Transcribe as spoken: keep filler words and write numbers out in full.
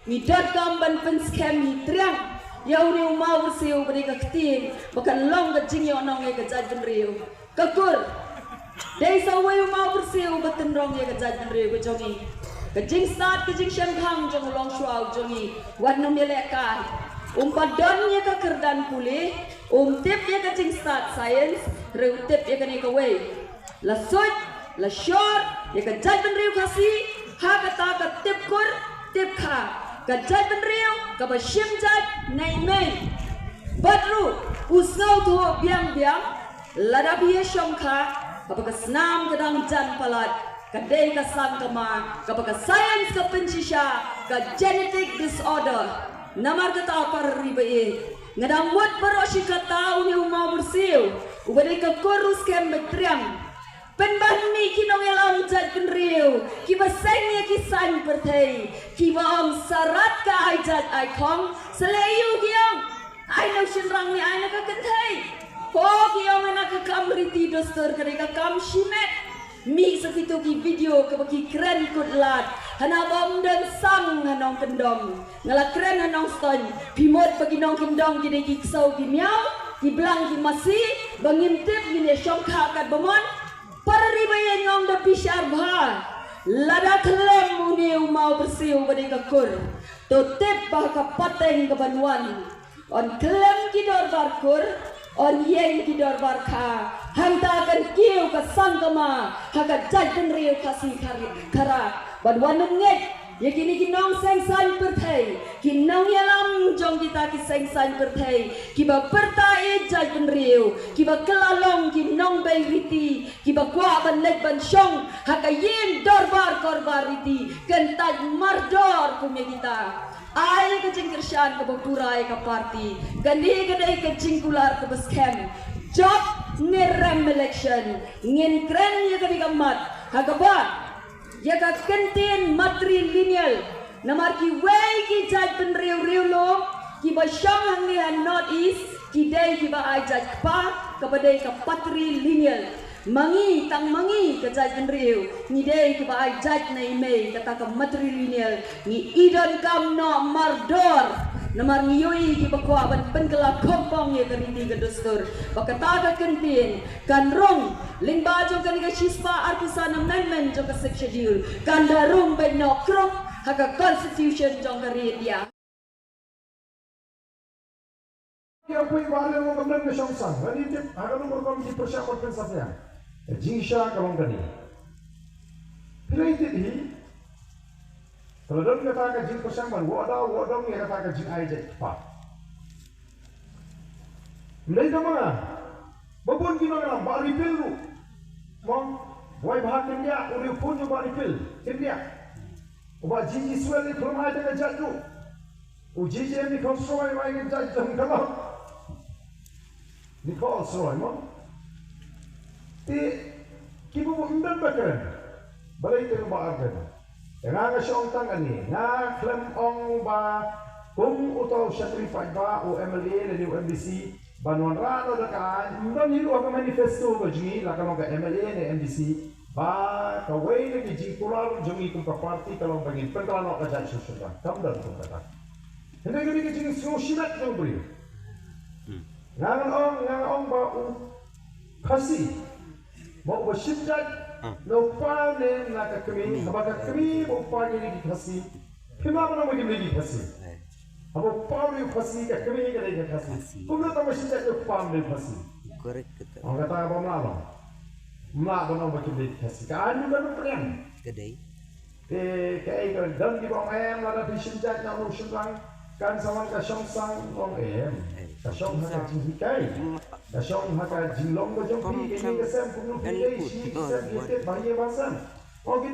Ngi donkam ban pynskhem, ngi triang ïa une u mawbyrsiew ba dei ka ktien ba kan long ka jingïohnong ïa ka jaitbynriew. Ka kur dei sa uwei u mawbyrsiew ba tynrong ïa ka jaitbynriew ka jong ngi. Ka jingstad, ka jingshemphang jong u longshuwa u jong ngi, wat nym ïalehkai. Um pat don ïa ka kyrdan pule, um tip ïa ka jingstad science, hynrei u tip ïa kane kawei: la suit la shor ïa ka jaitbynriew Khasi ha kata ka tip kur tip kha, ka jaitbynriew kaba shim jait na i mei. Bad ruh u sngewthuh biang biang, lada phi ïashongkha, kaba ka snam ka dang jan palat, ka dei ka sangkma kaba ka science ka pynshisha, ka genetic disorder. Namar kata, para ri ba ïeit, nga dang mut baroh shi katta une u mawbyrsiew uba dei ka kur u skhem ba triang. Pynban mih ki nongïalam jaitbynriew kiba seng ïa ki saiñ pyrthei, kiba ong sarat ka ai jait ai khong, sa leh aïu ki ong? Ai na u shynrang ne ai na ka kynthei? Ko ki ong na ka kam riti dustur ka dei ka kam shimet. Mih sa kito ki video kaba ki kren kut lad hana bym don sang ha nongkyndong. Nga la kren ha Nongstoiñ, phi mut ba ki nongkyndong ki dei ki ksew ki miaw, ki blang ki masi, ba ngim tip ngin ïashongkha katba mon? Para ri ba ïeit, nga ong da bishar bha, lada khlem une u mawbyrsiew ba dei ka kur, to tip ba ha ka pateng kaban wan, yn khlem ki dorbar kur, yn ïeng ki dorbar kha. Hangta kan kiew ka sangkma ha ka jaitbynriew Khasi khar-, khara. Bad wat nym ngeit ïa kine ki nongseng saiñ pyrthei, ki nongïalam jong kita ki seng saiñ pyrthei, kiba pyrta ïa jaitbynriew, kiba kylla long ki nongbei riti, kiba kwah ban leit ban shong ha ka ïing dorbar korbar riti, kyntait mardor kum ïa kita. Ai ka jingkyrshan kaba pura ïa ka party. Kane ka dei ka jingkular kaba skhem. Jop ne rem election, ngin kren ïa kane ka mat ha kaba ïa ka kyntien matrilineal. Namar kiwei ki jaitbynriew riewlum kiba shong hangne ha North East ki dei kiba ai jait kpa, kaba dei ka patrilineal. Ma ngi, tang ma ngi ka jaitbynriew, ngi dei kiba ai jait na i mei, kata ka matrilineal. Ngi i donkam noh mardor, namar ngi ïohi kiba kwah ban pynkylla khongpong ïa ka riti ka dustur. Ba kata ka kyntien kan rung lyngba jong kane ka shispah arphew san amendment jong ka Sixth Schedule, kan da rung beit noh krup ha ka constitution jong ka ri India. Ki ong phi ba ale mo kam don ka shong sang, lane tip ha ka number kam ki pyrshah pat pynsaphriang. Ka jingshisha ka long kane. Phi la ïatip hi, ka la don kata ka jingpyrshang ban wad da wad dong ïa kata ka jingai jait kpa. Ym dei tang ma nga, ba bun ki nongïalam ba repeal ruh. Mo, wai bha kyndiah, u dei u khun jong ba repeal, kyndiah. U Bah G G Swell i khlem ai tang ka jait ruh. U G J M i khlem sroi, wai ngi jait jong ka long. Ni khlem sroi mo. Te kiba bun ym don ba kren. Balei te ba ar kren. Te nga nga shu ong tang kane, nga khlem ong ba kum uto u shakri paidbah, u M L A lane u M D C, ban wanrah noh da ka aiñ, ym don hi ruh ha ka manifesto ka jong ngi, la ka long ka M L A ne M D C, ba kawei na ki jingkular jong ngi kum ka party ka long ba ngin pynkylla noh ka jait sha u shynrang. Kam don kum kata. Hynrei ka dei ka jingsngew shimet jong u briew. Nga ngan ong, nga ngan ong ba u Khasi, ba uba shim jait na u kpa ne na ka kmie, haba ka kmie bad u kpa ki dei ki Khasi, phim lah ban ong ba kim dei ki Khasi. Haba u kpa u dei u Khasi, ka kmie ka dei ka Khasi. Kumno tang ba shim jait na u kpa ym dei u Khasi? Correct, correct. Ong kata ba ym lah ban, ym lah ban ong ba kim dei ki Khasi. Ka aiñ ruh kan pdiang. Ka dei. Te kaei ka don kiba ong em, lada phi shim jait na u shynrang kan sa wan ka shong sang, ong em. Ka shong ha ka jinghikai, ka shong ha ka jinglong ka jong phi, ka ïing ka sem, kumno phi dei shi ki sem ki tip ba ïa ba sem. Ong ki